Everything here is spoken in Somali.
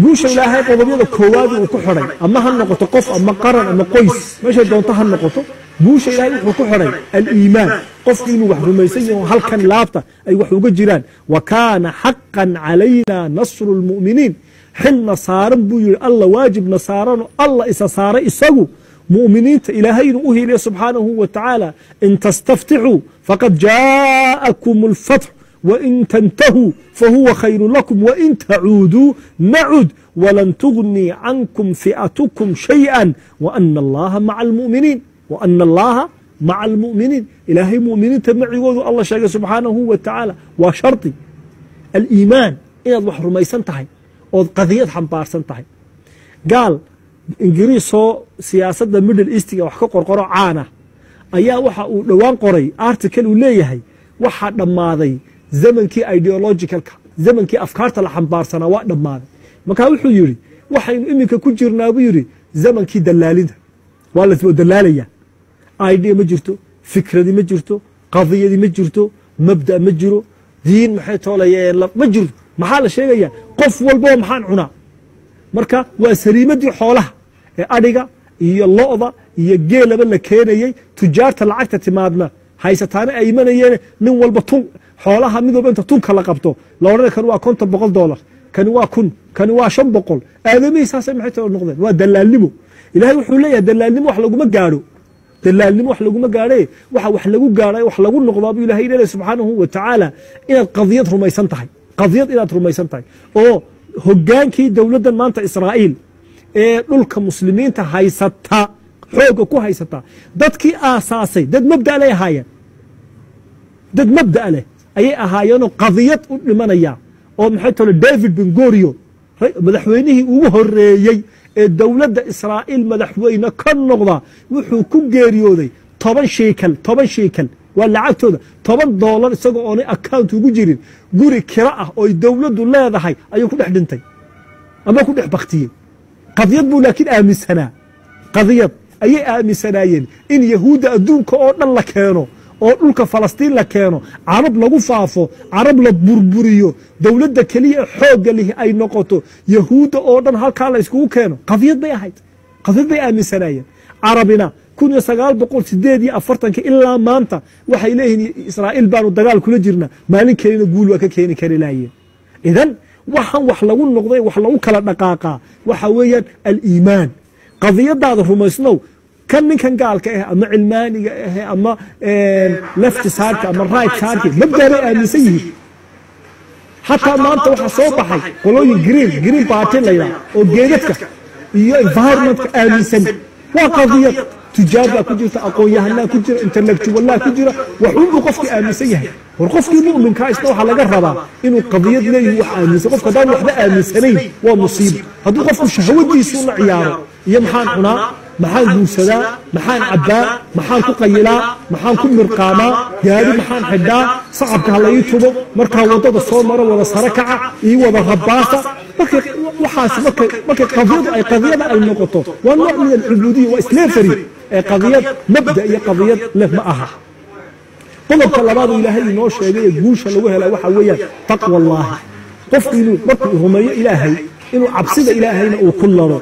Guusha Ilaahay qodobyada koowaad uu ku xidhay, ama ha noqoto qof ama qaran ama qoys, meeshay doonto ha noqoto, guusha Ilaahay wuxuu ku xidhay aliimaan, qofku inuu wax rumaysan yaho, halkan laabta ay wax uga jiraan. Wa kaana xaqan calayna nasru lmu'miniin, xilna saaran buu yihi Alla, waajibna saarano Alla isa saaray isagu mu'miniinta Ilaahay inuu u hiiliyo subxaanahu wa tacaala. In tastaftixuu faqad jaa'akum alfatx, wain tantahuu fahuwa khayru lakum, wain tacuuduu nacud walan tugnii cankum fi'atukum shayئa waana allaha maca almu'miniin, waana allaha maca almu'miniin. Ilaahay mu'miniinta macigoodu Alla sheegay subxaanahu wa tacaala. Waa shardi aliimaan inaad wax rumaysan tahay ood qadiyad xambaarsan tahay. Gaal Ingiriisoo siyaasadda Middle Eastiga wax ka qorqoro caana ayaa waxa uu dhowaan qoray article uu leeyahay waxaa dhammaaday zamankii ideologicalka, zamankii afkaarta la xambaarsanaa waa dhammaaday. Markaa wuxuu yidhi waxaynu iminka ku jirnaa buu yidhi zamankii dalaalinta, waa la dalaalaya, idea ma jirto, fikradi ma jirto, qadiyadi ma jirto, mabda ma jiro, diin maxay toolayeen ma jirto. Maxaa la sheegaya? Qof walboo maxaan cunaa. Marka waa sariimadii xoolaha ee adhiga iyo lo'da iyo geelaba la keenayey, tujaarta lacagta timaadna haysataana ay imanayeen, nin walba tun xoolaha mid walba inta tunka la qabto la odhanay kan waa 50, $100, kani waa 1000, kani waa 500. Aadamihii saasay maxay too noqdeen? Waa dalaalnimo. Ilaahay wuxuu leeyahay dalaalnimo wax laguma gaadho, dalaalnimo wax laguma gaadhe, waxa wax lagu gaadhay wax lagu noqdaa buu Ilahay leeyahay subxaanahu wa tacaala inaad qadiyad rumaysan tahay, qadiyad inaad rumaysan tahay. Oo hogaankii dowladdan maanta Israa'iil ee dhulka muslimiinta haysata, xoogga ku haysata, dadkii aasaasay dad mabda leh ahaayeen, dad mabda leh ayay ahaayeenoo qadiyad u dhimanaya. Oo maxay tole David Ben Gurion, madaxweynihii ugu horeeyey ee dowladda Israa'iil madaxweyne ka noqda, wuxuu ku geeriyooday 10 sheekal, 10 sheekal waa lacagtooda $10, isagoo oonay account ugu jirin, guri kira ah oy dowladdu leedahay ayuu ku dhex dhintay ama ku dhex baktiyey. Qadiyad buu laakiin aaminsanaa, qadiyad ayay aaminsanaayeen in Yahuudda adduunka oo dhan la keeno oo dhulka Falastiin la keeno, Carab lagu faafo, Carab la burburiyo, dowladda keliya xoogga lihi ay noqoto Yahuudda oo dhan halkaa la iskugu keeno. Qadiyad bay ahayd, qadiyad bay aaminsanaayeen. Carabina 1948-ki ilaa maanta waxay leeyihiin Israa'iil baanu dagaal kula jirna, maalin kelina guul waa ka keeni kari laayeen. Idan waxaan wax lagu noqday, wax lagu kala dhaqaaqaa waxa weeyaan aliimaan, qadiyadaada rumaysnow. Kan ninkan gaalka ah ama cilmaaniga ah ama left sideka ama right sideka mabdaa bay aaminsan yihiin. Xataa maanta waxaa soo baxay qolooyin green party la yidhaha oo geedadka iyo environmentka aaminsan. Waa qadiyad, tujaar baa ku jirta, aqoon-yahanaa ku jira, intellectualaa ku jira, waxunbuu qofkii aaminsan yahay. War qofkii mu'minkaa isna waxaa laga rabaa inuu qadiyad leeyihi, wax aaminsan. Qofka haddaan waxba aaminsanayn waa musiibo. Hadduu qofku shahwadiisu la ciyaaro iyo maxaan cunaa, maxaan guursadaa, maxaan cabbaa, maxaan ku qayilaa, maxaan ku mirqaamaa, gaari maxaan xidhaa, sacabka ha la ii tubo markaa waddada soo maro, wada sare kaca ii wada rabaasa, markay waxaas markay qadiyadu ay qadiyada ay noqoto waa nooc min alcubuudiya, waa slavery ee qadiyad mabda iyo qadiyad leh ma aha. Qodobka labaad oo Ilaahay inoo sheegay ee guusha lagu helaa waxa weeyaan taqwa Allaahi, qofku inuu markuu rumeeyo Ilaahay inuu cabsida Ilaahayna uu ku laro.